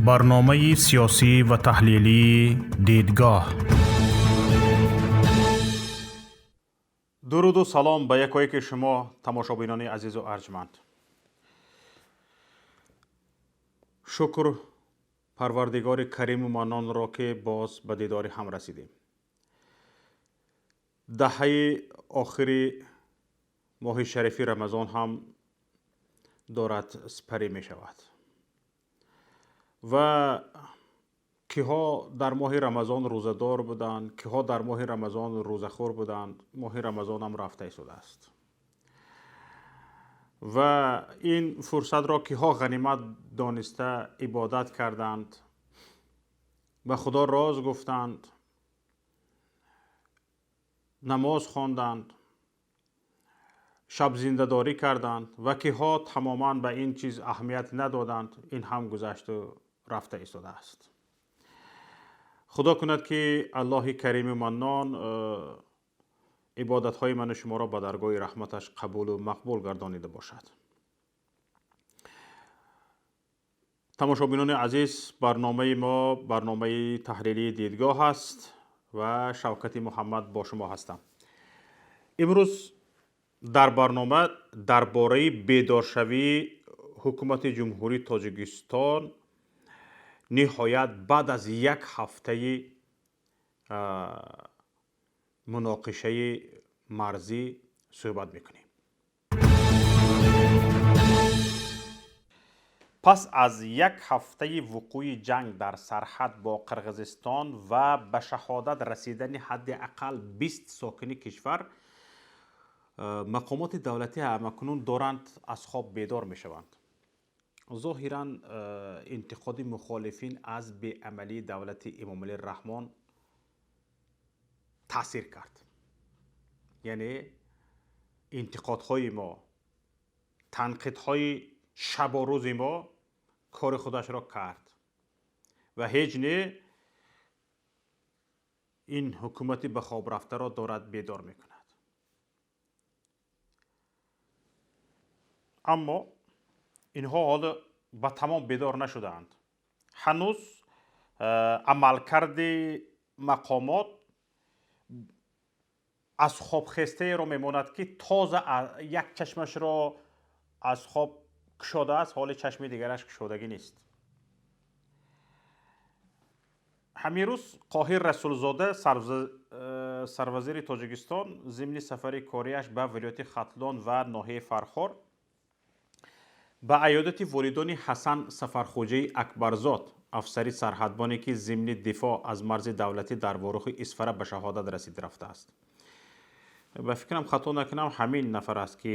Барномаи сиёсӣ ва таҳлилии «Дидгоҳ». Дуруду салом ба якояки шумо, тамошобинони азизу арҷманд. Шукр Парвардигори Кариму Маннонро, ки боз ба дидори ҳам расидем. Даҳаи охири моҳи шарифи Рамазон ҳам дорад сипарӣ мешавад ва киҳо дар моҳи Рамазон рӯзадор буданд, киҳо дар моҳи Рамазон рӯзахӯр буданд. Моҳи Рамазонам рафта истодааст ва ин фурсатро киҳо ғанимат дониста ибодат карданд, ба Худо роз гуфтанд, намоз хонданд, шабзиндадорӣ карданд ва киҳо тамоман ба ин чиз аҳамият надоданд. Ин ҳам гузашту рафта истодааст. Худо кунад, ки Аллоҳи Кариму Маннон ибодатҳои ману шуморо ба даргоҳи раҳматаш қабулу мақбул гардонида бошад. Тамошобинони азиз, барномаи мо барномаи таҳлилии «Дидгоҳ» аст ва Шавкати Муҳаммад бо шумо ҳастам. Имрӯз дар барнома дар бораи бедоршавии ҳукумати Ҷумҳурии Тоҷикистон ниҳоят баъд аз як ҳафтаи муноқишаи марзӣ суҳбат мекунем. Пас аз як ҳафтаи вуқӯи ҷанг дар сарҳад бо Қирғизистон ва ба шаҳодат расидани ҳадди ақал 20 сокини кишвар, мақомоти давлатӣ ҳамакунун доранд аз хоб бедор мешаванд. Зоҳиран, интиқоди мухолифин аз беамалии давлати Эмомалӣ Раҳмон таъсир кард. Яъне интиқодҳои мо, танқидҳои шабу рӯзи мо кори худашро кард ва ҳеҷ не, ин ҳукумати ба хоб рафтаро дорад бедор мекунад. Аммо инҳо ҳоло ба тамом бедор нашудаанд. Ҳанӯз амалкарди мақомот аз хобхестаеро мемонад, ки тоза як чашмашро аз хоб кушодааст, ҳоли чашми дигараш кушодагӣ нест. Ҳамин рӯз Қоҳир Расулзода, сарвазири Тоҷикистон, зимни сафари кориаш ба вилояти Хатлон ва ноҳияи Фархор ба аёдати волидони Ҳасан Сафархоҷаи Акбарзод, афсари сарҳадбоне, ки зимни дифоъ аз марзи давлатӣ дар Ворухи Исфара ба шаҳодат расид, рафтааст. Ба фикрам, хато накунам, ҳамин нафар аст, ки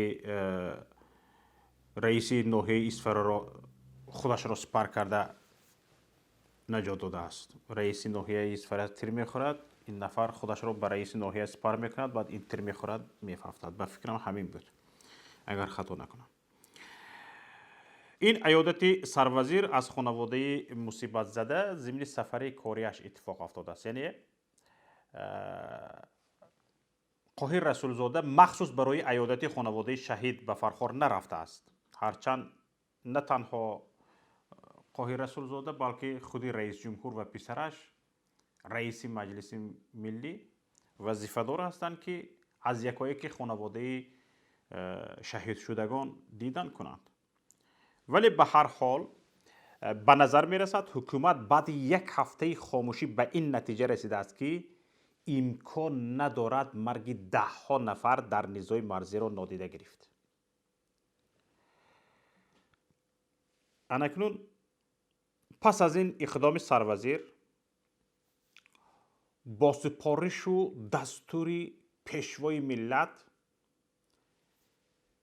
раиси ноҳияи Исфараро худашро сипар карда наҷот додааст. Раиси ноҳияи Исфара тир мехӯрад, ин нафар худашро ба раиси ноҳия сипар мекунад, баъд ин тир мехӯрад, мефафтад. Ба фикрам, ҳамин буд, агар хато накунам. Ин аёдати сарвазир аз хонаводаи мусибатзада зимни сафари кориаш иттифоқ афтодааст. Яъне Қоҳир Расулзода махсус барои аёдати хонаводаи шаҳид ба Фархор нарафтааст. Ҳарчанд на танҳо Қоҳир Расулзода, балки худи раисҷумҳур ва писараш, раиси Маҷлиси Миллӣ, вазифадор ҳастанд, ки аз якояки хонаводаи шаҳидшудагон дидан кунанд. Вале ба ҳар ҳол, ба назар мерасад, ҳукумат баъди як ҳафтаи хомӯшӣ ба ин натиҷа расидааст, ки имкон надорад марги даҳҳо нафар дар низои марзиро нодида гирифт. Анакнун пас аз ин иқдоми сарвазир бо супоришу дастури Пешвои миллат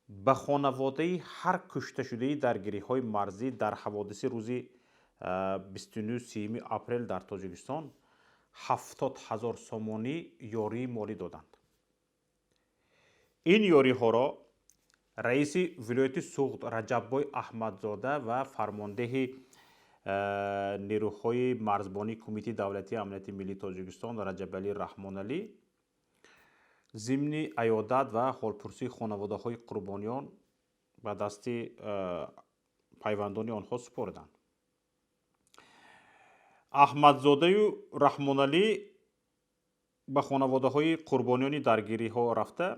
ба хонаводаи ҳар кушташудаи даргириҳои марзӣ дар ҳаводиси рӯзи 29-30 апрел дар Тоҷикистон 70 000 сомонӣ ёрии молӣ доданд. Ин ёриҳоро раиси вилояти Суғд Раҷаббой Аҳмадзода ва фармондеҳи нерӯҳои марзбонии Кумитаи давлатии амнияти миллии Тоҷикистон Раҷабалӣ Раҳмоналӣ зимни аёдат ва ҳолпурсии хонаводаҳои қурбониён ба дасти пайвандони онҳо супориданд. Аҳмадзодаю Раҳмоналӣ ба хонаводаҳои қурбониёни даргириҳо рафта,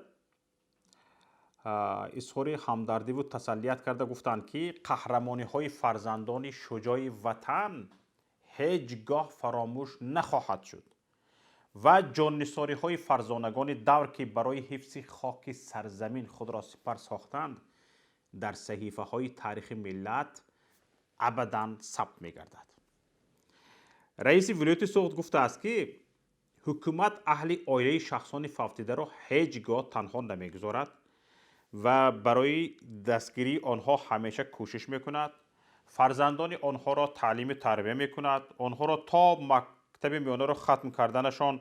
изҳори ҳамдардиву тасаллият карда гуфтанд, ки қаҳрамониҳои фарзандони шуҷои ватан ҳеҷ гоҳ фаромӯш нахоҳад шуд ва ҷоннисориҳои фарзонагони давр, ки барои ҳифзи хоки сарзамин худро сипар сохтанд, дар саҳифаҳои таърихи миллат абадан сабт мегардад. Раиси вилояти Суғд гуфтааст, ки ҳукумат аҳли оилаи шахсони фавтидаро ҳеҷ гоҳ танҳо намегузорад ва барои дастгирии онҳо ҳамеша кӯшиш мекунад, фарзандони онҳоро таълиму тарбия мекунад, онҳоро то мактаби миёнаро хатм карданашон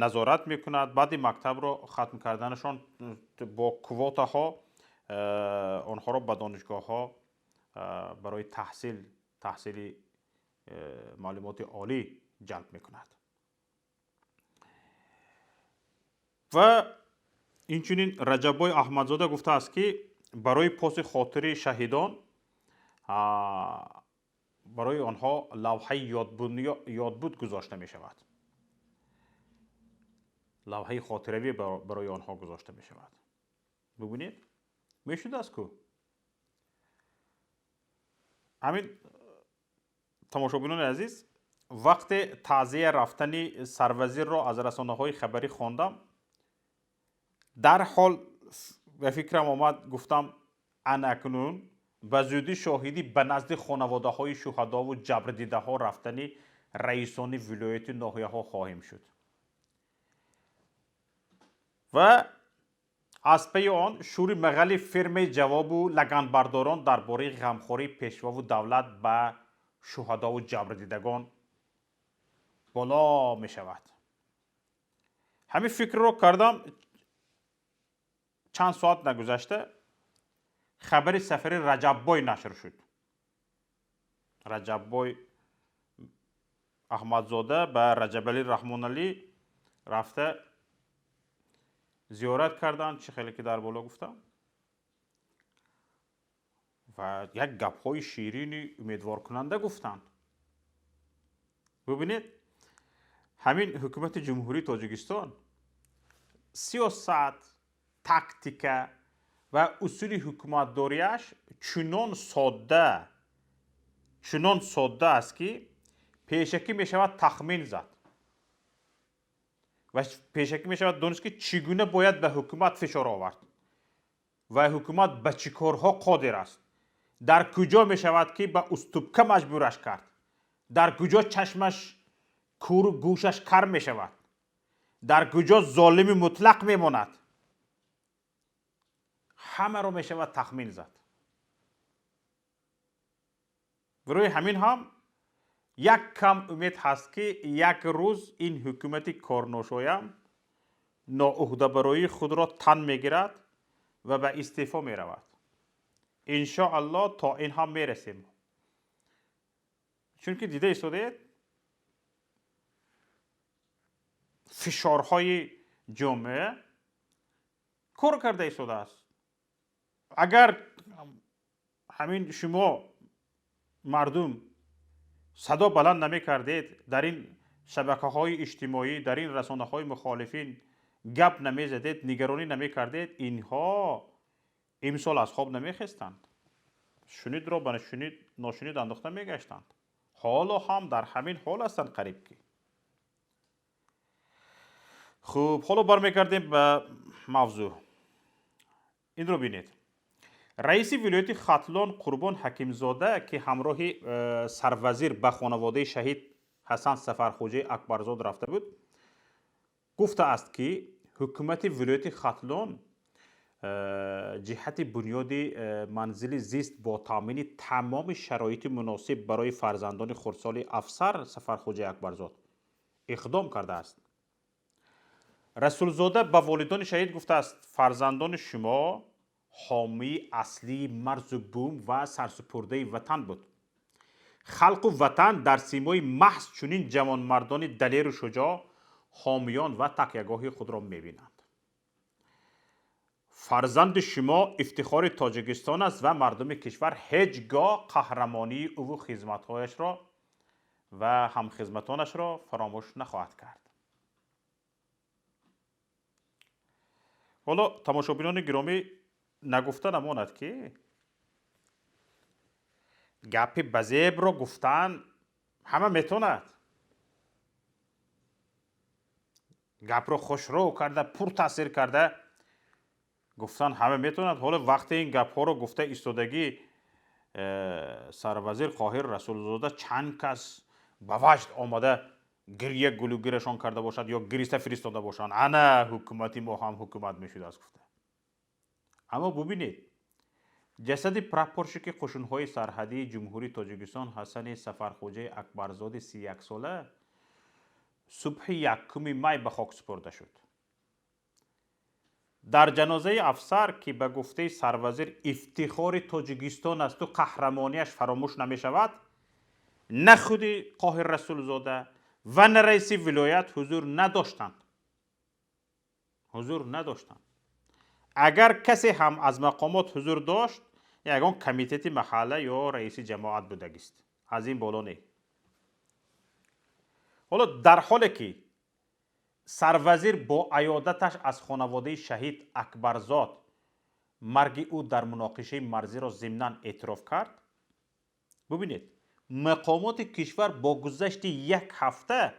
назорат мекунад, баъди мактабро хатм карданашон бо квотаҳо онҳоро ба донишгоҳҳо барои таҳсили маълумоти олӣ ҷалб мекунад. Ва инчунин Раҷаббой Аҳмадзода гуфтааст, ки барои поси хотири шаҳидон барои онҳо лавҳаи ёдбуд гузошта мешавад, лавҳаи хотиравӣ барои онҳо гузошта мешавад. Бубинед, мешудааст ку ҳамин. Тамошобинони азиз, вақте таъзия рафтани сарвазирро аз расонаҳои хабарӣ хондам, дарҳол ба фикрам омад, гуфтам: анакнун ба зудӣ шоҳидӣ ба назди хонаводаҳои шуҳадову ҷабрдидаҳо рафтани раисони вилояту ноҳияҳо хоҳем шуд. Ва аз пайи он шӯри мағали фирмаи ҷавобу лаганбардорон дар бораи ғамхории пешвову давлат ба шуҳадову ҷабрдидагон боло мешавад. Ҳамин фикрро кардам, чанд соат нагузашта хабари сафари Раҷаббой нашр шуд. Раҷаббой Аҳмадзода ба Раҷабалӣ Раҳмоналӣ рафта зиёрат карданд, чӣ хеле ки дар боло гуфтам, ва як гапҳои ширини умедворкунанда гуфтанд. Бубинед, ҳамин ҳукумати Ҷумҳурии Тоҷикистон сиёсат, тактика ва усули ҳукуматдориаш чунон содда аст, ки пешакӣ мешавад тахмин зад ва пешакӣ мешавад донист, ки чӣ гуна бояд ба ҳукумат фишор овард ва ҳукумат ба чӣ корҳо қодир аст, дар куҷо мешавад, ки ба уступка маҷбураш кард, дар куҷо чашмаш куру гӯшаш кар мешавад, дар куҷо золими мутлақ мемонад. Ҳамаро мешавад тахмин зад. Барои ҳамин ҳам як кам умед ҳаст, ки як рӯз ин ҳукумати корношоям ноуҳдабароии худро тан мегирад ва ба истеъфо меравад. Иншоалло, то ин ҳам мерасем, чунки дида истодаед, фишорҳои ҷомеа кор карда истодааст. Агар ҳамин шумо мардум садо баланд намекардед, дар ин шабакаҳои иҷтимоӣ, дар ин расонаҳои мухолифин гап намезадед, нигаронӣ намекардед, инҳо имсол аз хоб намехестанд, шунидро ба шунид ношунид андохта мегаштанд. Ҳоло ҳам дар ҳамин ҳол ҳастанд қариб ки. Хуб, ҳоло бармегардем ба мавзӯъ. Инро бинед: раиси вилояти Хатлон Қурбон Ҳакимзода, ки ҳамроҳи сарвазир ба хонаводаи шаҳид Ҳасан Сафархоҷаи Акбарзод рафта буд, гуфтааст, ки ҳукумати вилояти Хатлон ҷиҳати бунёди манзили зист бо таъмини тамоми шароити муносиб барои фарзандони хурдсоли афсар Сафархоҷаи Акбарзод иқдом кардааст. Расулзода ба волидони шаҳид гуфтааст: фарзандони шумо ҳомии аслии марзу бум ва сарсупурдаи ватан буд. Халқу ватан дар симои маҳз чунин ҷавонмардони далеру шуҷоъ ҳомиён ва такягоҳи худро мебинанд. Фарзанди шумо ифтихори Тоҷикистон аст ва мардуми кишвар ҳеҷ гоҳ қаҳрамонии ӯву хизматҳояшро Ва ҳамхизматонашро фаромӯш нахоҳад кард. Ҳоло, тамошобинони гиромӣ, нагуфта намонад, ки гапи ба зебро гуфтан ҳама метавонад, гапро хушрӯ карда, пуртаъсир карда гуфтан ҳама метавонад. Ҳоло вақте ин гапҳоро гуфта истодагӣ сарвазир Қоҳир Расулзода, чанд кас ба ваҷд омада, гиря гулугирашон карда бошад ё гириста фиристода бошанд, ана ҳукумати мо ҳам ҳукумат мешудааст гуфта. Аммо бубинед, ҷасади прапорщики қушунҳои сарҳадии Ҷумҳурии Тоҷикистон Ҳасани Сафархоҷаи Акбарзоди 31сола субҳи 1 май ба хок супурда шуд. Дар ҷанозаи афсар, ки ба гуфтаи сарвазир ифтихори Тоҷикистон асту қаҳрамонияш фаромӯш намешавад, на худи Қоҳир Расулзода ва на раиси вилоят ҳузур надоштанд, ҳузур надоштанд. Агар касе ҳам аз мақомот ҳузур дошт, ягон комитети маҳалла ё раиси ҷамоат будагист, аз ин боло не. Ҳоло дар ҳоле ки сарвазир бо аёдаташ аз хонаводаи шаҳид Акбарзод марги ӯ дар муноқишаи марзиро зимнан эътироф кард, бубинед, мақомоти кишвар бо гузашти як ҳафта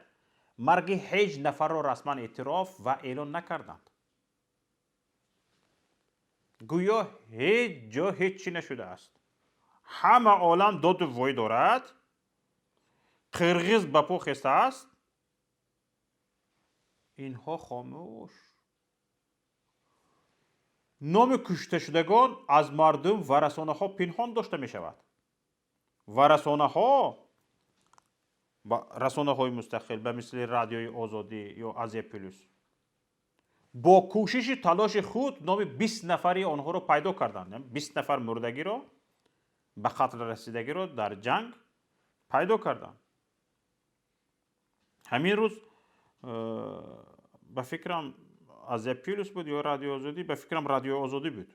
марги ҳеҷ нафарро расман эътироф ва эълон накарданд. Гӯё ҳеҷ ҷо ҳеҷ чӣ нашудааст. Ҳама олам доду вой дорад, қирғиз ба по хестааст, инҳо хомӯш. Номи кушташудагон аз мардум ва расонаҳо пинҳон дошта мешавад ва расонаҳои мустақил, ба мисли Радиои Озодӣ ё Азия Плюс, бо кӯшиши талоши худ номи 20 нафари онҳоро пайдо карданд. 20 нафар мурдагиро, ба қатл расидагиро дар ҷанг пайдо карданд. Ҳамин рӯз, ба фикрам, Азия Плюс буд ё Радиои Озодӣ, ба фикрам, Радиои Озодӣ буд,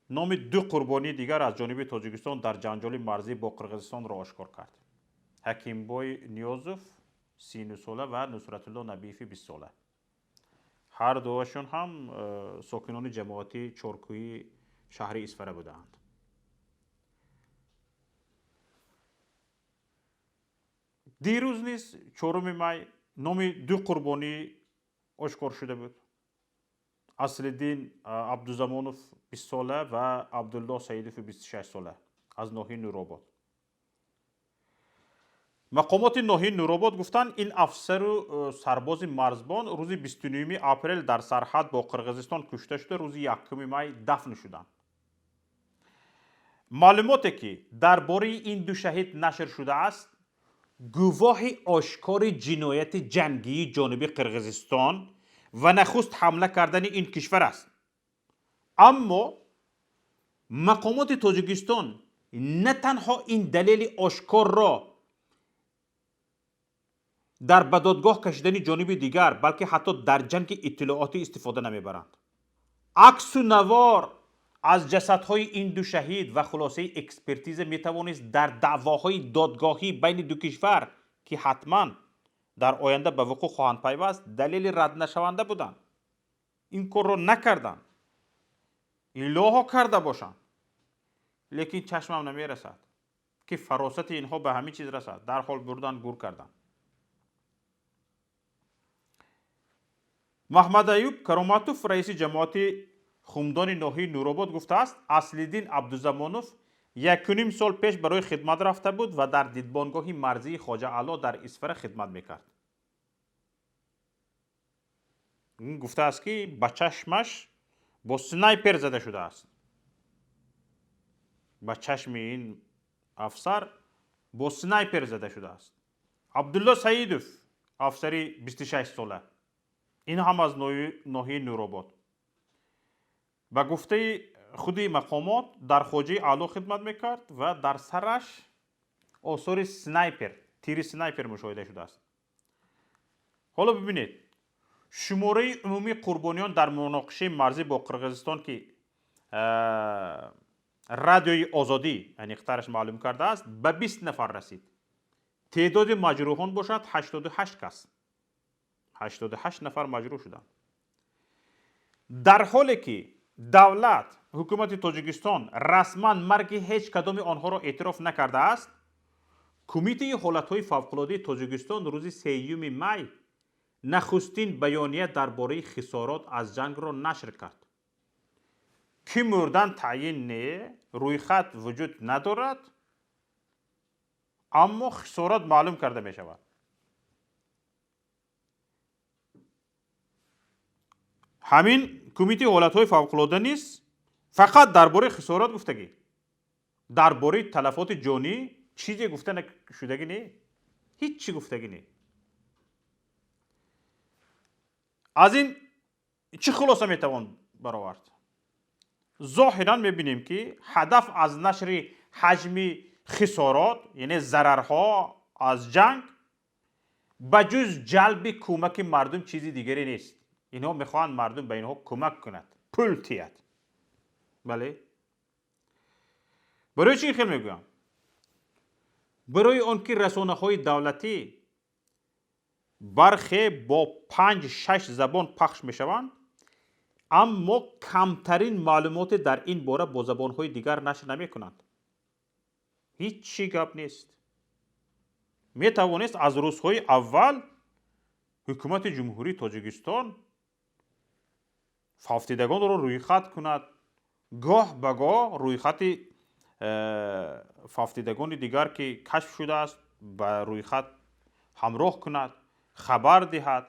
номи ду қурбонии дигар аз ҷониби Тоҷикистон дар ҷанҷоли марзӣ бо Қирғизистонро ошкор кард: Ҳакимбой Ниёзов, 39 сола, ва Нусратулло Набиеви, 20 сола. Ҳар дуашон ҳам сокинони ҷамоати Чоркӯи шаҳри Исфара будаанд. Дирӯз низ, 4 май, номи ду қурбонӣ ошкор шуда буд: Аслиддин Абдузамонов, 20 сола, ва Абдулло Саидови, 26 сола, аз ноҳияи Нуробод. Мақомоти ноҳияи Нуробод гуфтанд, ин афсару сарбози марзбон рӯзи 29 апрел дар сарҳад бо Қирғизистон кушта шуда, рӯзи 1 май дафн шуданд. Маълумоте, ки дар бораи ин ду шаҳид нашр шудааст, гувоҳи ошкори ҷинояти ҷангии ҷониби Қирғизистон ва нахуст ҳамла кардани ин кишвар аст. Аммо мақомоти Тоҷикистон на танҳо ин далели ошкорро дар ба додгоҳ кашидани ҷониби дигар, балки ҳатто дар ҷанги иттилоотӣ истифода намебаранд. Аксу навор аз ҷасадҳои ин ду шаҳид ва хулосаи экспертиза метавонист дар даъвоҳои додгоҳӣ байни ду кишвар, ки ҳатман дар оянда ба вуқӯъ хоҳанд пайваст, далели раднашаванда буданд. Ин корро накарданд. Илоҳо, карда бошанд, лекин чашмам намерасад, ки фаросати инҳо ба ҳамин чиз расад. Дарҳол бурдан, гур карданд. Маҳмадаюб Кароматов, раиси ҷамоати Хумдони ноҳияи Нуробод, гуфтааст, Аслиддин Абдузамонов якуним сол пеш барои хидмат рафта буд ва дар дидбонгоҳи марзии Хоҷа Аъло дар Исфара хидмат мекард. Гуфтааст, ки ба чашмаш бо снайпер зада шудааст. Ба чашми ин афсар бо снайпер зада шудааст. Абдулло Саидов, афсари 26 сола, ин ҳам аз ноҳияи Нуробод, ба гуфтаи худи мақомот, дар Хоҷаи Аъло хидмат мекард ва дар сараш осори снайпер, тири снайпер мушоҳида шудааст. Ҳоло бибинед, шумораи умумии қурбониён дар муноқишаи марзӣ бо Қирғизистон, ки Радиои Озодӣ аниқтараш маълум кардааст, ба 20 нафар расид. Теъдоди маҷрӯҳон бошад 88 кас. 88 нафар маҷрӯҳ шуданд. Дар ҳоле ки давлат, ҳукумати Тоҷикистон расман марги ҳеҷ кадоми онҳоро эътироф накардааст, Кумитаи ҳолатҳои фавқулодаи Тоҷикистон рӯзи 3 май нахустин баёния дар бораи хисорот аз ҷангро нашр кард. Кӣ мурдан таъйин не, рӯйхат вуҷуд надорад, аммо хисорот маълум карда мешавад. Ҳамин Кумитаи ҳолатҳои фавқулода низ фақат дар бораи хисорот гуфтагӣ, дар бораи талафоти ҷонӣ чизе гуфта шудагӣ не, ҳеҷ чӣ гуфтагӣ не. Аз ин чӣ хулоса метавон баровард? Зоҳиран мебинем, ки ҳадаф аз нашри ҳаҷми хисорот, яъне зарарҳо аз ҷанг, ба ҷуз ҷалби кӯмаки мардум чизи дигаре нест. Инҳо мехоҳанд мардум ба инҳо кӯмак кунад, пул тиҳад. Бале, барои чӣ ин хел мегӯям? Барои он ки расонаҳои давлатӣ бархе бо 5-6 забон пахш мешаванд, аммо камтарин маълумоте дар ин бора бо забонҳои дигар нашр намекунанд. Ҳеҷ чӣ гап нест. Метавонист аз рӯзҳои аввал ҳукумати Ҷумҳурии Тоҷикистон фавтидагонро рӯйхат кунад, гоҳ ба гоҳ рӯйхати фавтидагони дигар, ки кашф шудааст, ба рӯйхат ҳамроҳ кунад, хабар диҳад,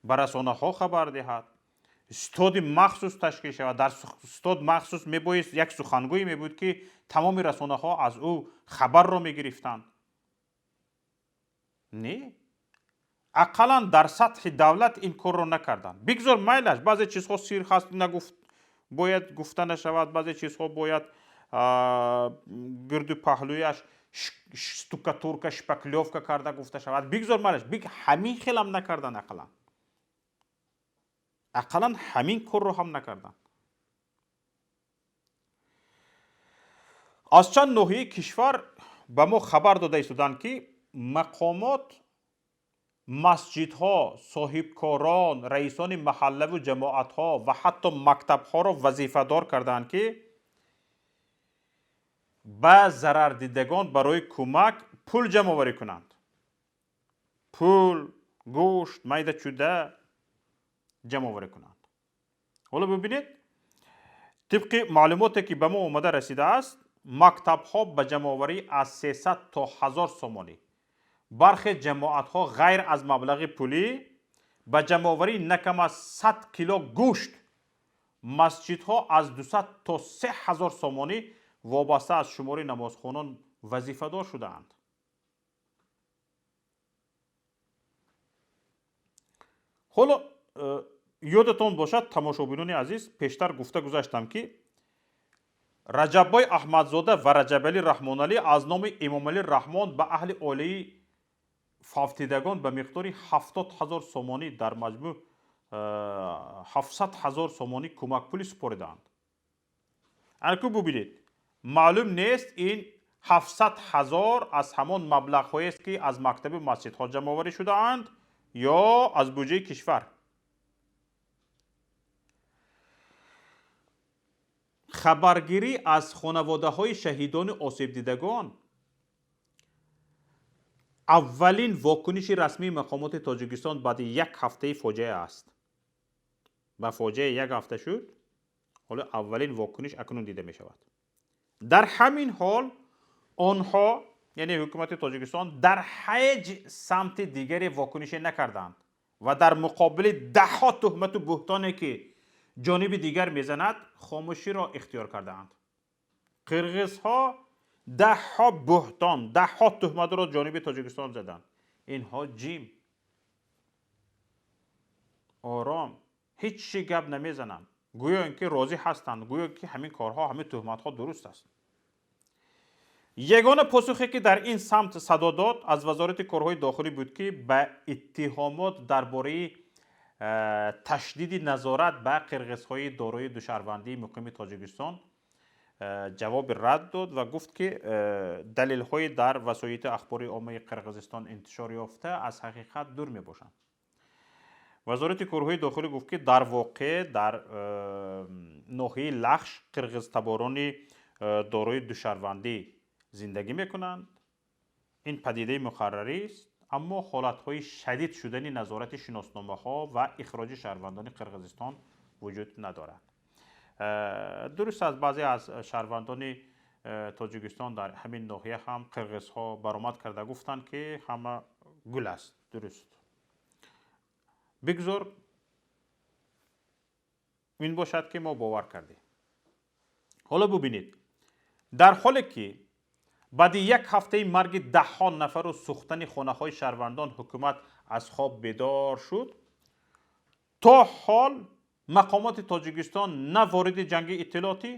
ба расонаҳо хабар диҳад, стоди махсус ташкил шавад. Дар стод махсус мебоист як сухангӯе мебуд, ки тамоми расонаҳо аз ӯ хабарро мегирифтанд. Не, ақаллан дар сатҳи давлат ин корро накарданд. Бигзор майлаш, баъзе чизҳо сир ҳаст, нагуфт бояд гуфта нашавад, баъзе чизҳо бояд гирду паҳлӯяш штукатурка, шпаклёвка карда гуфта шавад. Бигзор майлаш, ҳамин хелам накарданд. Ақаллан ҳамин корро ҳам накарданд. Аз чанд ноҳияи кишвар ба мо хабар дода истоданд, ки мақомот масҷидҳо, соҳибкорон, раисони маҳаллаву ҷамоатҳо ва ҳатто мактабҳоро вазифадор карданд, ки ба зарардидагон барои кӯмак пул ҷамъоварӣ кунанд. Пул, гӯшт, майдачуда ҷамъоварӣ кунанд. Ҳоло бибинед, тибқи маълумоте, ки ба мо омада расидааст, мактабҳо ба ҷамъоварӣ аз 300 то 1000 сомонӣ, бархе ҷамоатҳо ғайр аз маблағи пулӣ ба ҷамъоварӣ на кам аз 100 кило гӯшт, масҷидҳо аз 200 то 3000 сомонӣ вобаста аз шумори намозхонон вазифадор шудаанд. Ҳоло ёдатон бошад, тамошобинони азиз, пештар гуфта гузаштам, ки Раҷаббой Аҳмадзода ва Раҷабалӣ Раҳмоналӣ аз номи Эмомалӣ Раҳмон ба аҳли оилаи фавтидагон ба миқдори 70 000 сомонӣ, дар маҷмӯъ 700 000 сомонӣ кӯмакпулӣ супоридаанд. Анаку бубинед, маълум нест, ин 700 000 аз ҳамон маблағҳоест, ки аз мактаби масҷидҳо ҷамъоварӣ шудаанд, ё аз буҷаи кишвар. Хабаргирӣ аз хонаводаҳои шаҳидони осебдидагон аввалин вокуниши расмии мақомоти Тоҷикистон баъди як ҳафтаи фоҷиа аст. Ба фоҷиа як ҳафта шуд, ҳоло аввалин вокуниш акнун дида мешавад. Дар ҳамин ҳол онҳо, яъне ҳукумати Тоҷикистон, дар ҳеҷ самти дигаре вокунише накарданд ва дар муқобили даҳҳо туҳмату буҳтоне, ки ҷониби дигар мезанад, хомӯширо ихтиёр кардаанд. Қирғизҳо даҳҳо буҳтон, даҳҳо туҳматро ҷониби Тоҷикистон заданд. Инҳо ҷим, ором, ҳеҷ чӣ гап намезананд, гӯё ин ки розӣ ҳастанд, гӯё ки ҳамин корҳо, ҳамин туҳматҳо дуруст аст. Ягона посухе, ки дар ин самт садо дод, аз Вазорати корҳои дохилӣ буд, ки ба иттиҳомот дар бораи ташдиди назорат ба қирғизҳои дорои душарвандии муқими Тоҷикистон Ҷавоби рад дод ва гуфт, ки далелҳои дар васоити ахбори оммаи Қирғизистон интишор ёфта аз ҳақиқат дур мебошанд. Вазорати корҳои дохилӣ гуфт, ки дар воқеъ дар ноҳияи Лахш қирғизтаборони дорои душарвандӣ зиндагӣ мекунанд. Ин падидаи муқаррарист, аммо ҳолатҳои шадид шудани назорати шиносномаҳо ва ихроҷи шаҳрвандони Қирғизистон вуҷуд надорад. Дуруст аст, баъзе аз шаҳрвандони Тоҷикистон дар ҳамин ноҳия ҳам қирғизҳо баромад карда гуфтанд, ки ҳама гул аст. Дуруст, бигзор ин бошад, ки мо бовар кардем. Ҳоло бубинед, дар ҳоле ки баъди як ҳафтаи марги даҳҳо нафару сӯхтани хонаҳои шаҳрвандон ҳукумат аз хоб бедор шуд, то ҳол мақомоти Тоҷикистон на вориди ҷанги иттилоотӣ,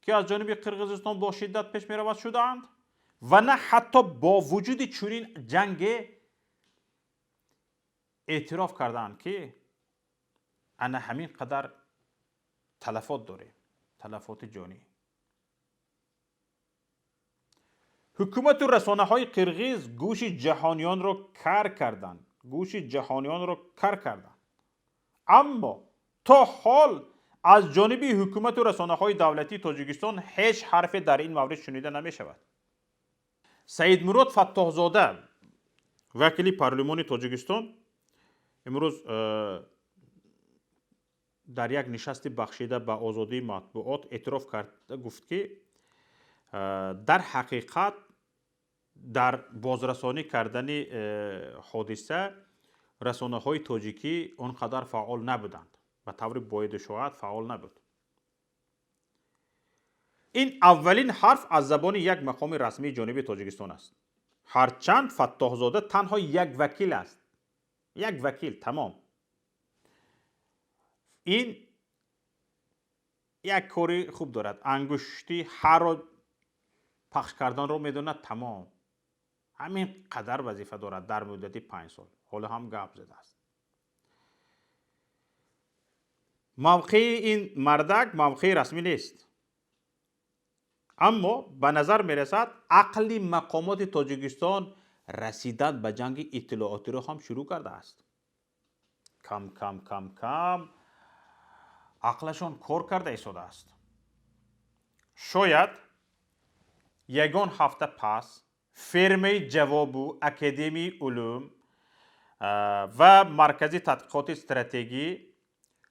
ки аз ҷониби Қирғизистон бо шиддат пеш меравад, шудаанд ва на ҳатто бо вуҷуди чунин ҷанге эътироф кардаанд, ки ана ҳамин қадар талафот дорем, талафоти ҷонӣ. Ҳукумату расонаҳои қирғиз гӯши ҷаҳониёнро кар карданд, гӯши ҷаҳониёнро кар карданд, аммо то ҳол аз ҷониби ҳукумату расонаҳои давлатии Тоҷикистон ҳеҷ ҳарфе дар ин маврид шунида намешавад. Саидмурод Фаттоҳзода, вакили парлумони Тоҷикистон, имрӯз дар як нишасти бахшида ба озодии матбуот эътироф карда гуфт, ки дар ҳақиқат дар бозрасонӣ кардани ҳодиса расонаҳои тоҷикӣ он қадар фаъол набуданд, ба таври боиду шояд фаъол набуд. Ин аввалин ҳарф аз забони як мақоми расмии ҷониби Тоҷикистон аст, ҳарчанд Фаттоҳзода танҳо як вакил аст, як вакил, тамом. Ин як кори хуб дорад: ангушти ҳарро пахш карданро медонад, тамом. Ҳамин қадар вазифа дорад дар муддати 5 сол. Ҳоло ҳам гап задааст. Мавқеи ин мардак мавқеи расмӣ нест, аммо ба назар мерасад, ақли мақомоти Тоҷикистон расидан ба ҷанги иттилоотиро ҳам шурӯъ кардааст. Кам кам кам кам ақлашон кор карда истодааст. Шояд ягон ҳафта пас фермаи ҷавобу Академияи улум ва Маркази тадқиқоти стратегӣ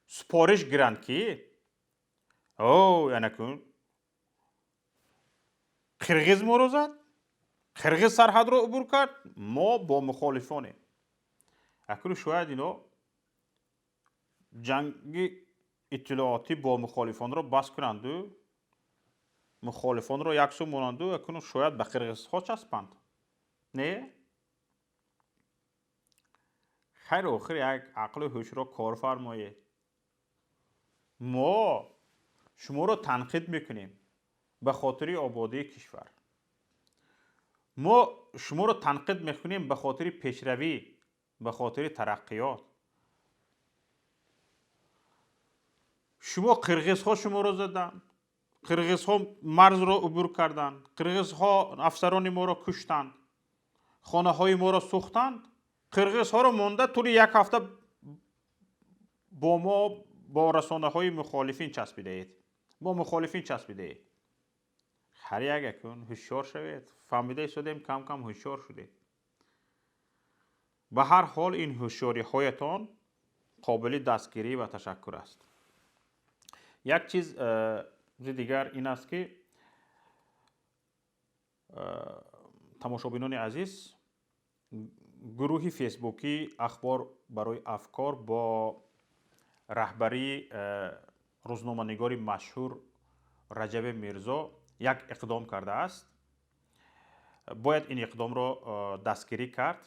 супориш гиранд, ки о янакун қирғиз моро зад, қирғиз сарҳадро убур кард, мо бо мухолифонем. Акну шояд ино ҷанги иттилоотӣ бо мухолифонро бас кунанду мухолифонро яксу монанду акну шояд ба қирғизҳо часпанд. Не, хайр, охир як ақлу ҳушро кор фармоед. Мо шуморо танқид мекунем ба хотири ободии кишвар, мо шуморо танқид мекунем ба хотири пешравӣ, ба хотири тараққиёт. Шумо қирғизҳо шуморо заданд, қирғизҳо марзро убур карданд, қирғизҳо афсарони моро куштанд, хонаҳои моро сӯхтанд. Қирғизҳоро монда тӯли як ҳафта бо мо, бо расонаҳои мухолифин часпидаед, бо мухолифин часпидаед. Ҳар як акун ҳушёр шавед. Фаҳмида истодем, кам кам ҳушёр шудед. Ба ҳар ҳол ин ҳушёриҳоятон қобили дастгирӣ ва ташаккур аст. Як чиз дигар ин аст, ки тамошобинони азиз, гурӯҳи фейсбукӣ «Ахбор барои афкор» бо раҳбарии рӯзноманигори машҳур Раҷаби Мирзо як иқдом кардааст. Бояд ин иқдомро дастгирӣ кард.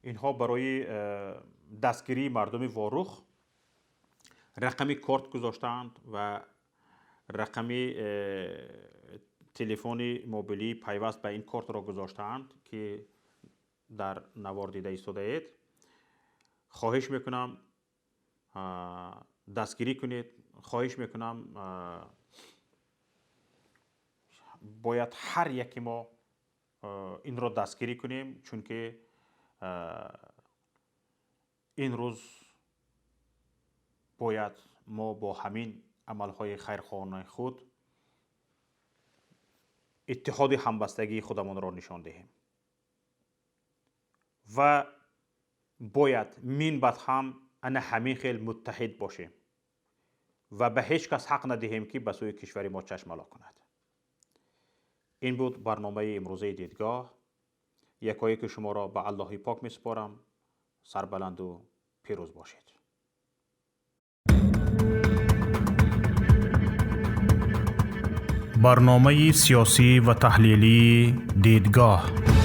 Инҳо барои дастгирии мардуми Ворух рақами корт гузоштаанд ва рақами телефони мобилии пайваст ба ин кортро гузоштаанд, ки дар навор дида истодаед. Хоҳиш мекунам, дастгирӣ кунед. Хоҳиш мекунам. Бояд ҳар яки мо инро дастгирӣ кунем, чунки ин рӯз бояд мо бо ҳамин амалҳои хайрхоҳонаи худ иттиҳоди ҳамбастагии худамонро нишон диҳем ва бояд минбаъд ҳам ана ҳамин хел муттаҳид бошем ва ба ҳеҷ кас ҳақ надиҳем, ки ба сӯи кишвари мо чашмало кунад. Ин буд барномаи имрӯзаи «Дидгоҳ». Якояки шуморо ба Аллоҳи пок месупорам. Сарбаланду пирӯз бошед. Барномаи сиёсӣ ва таҳлилии «Дидгоҳ».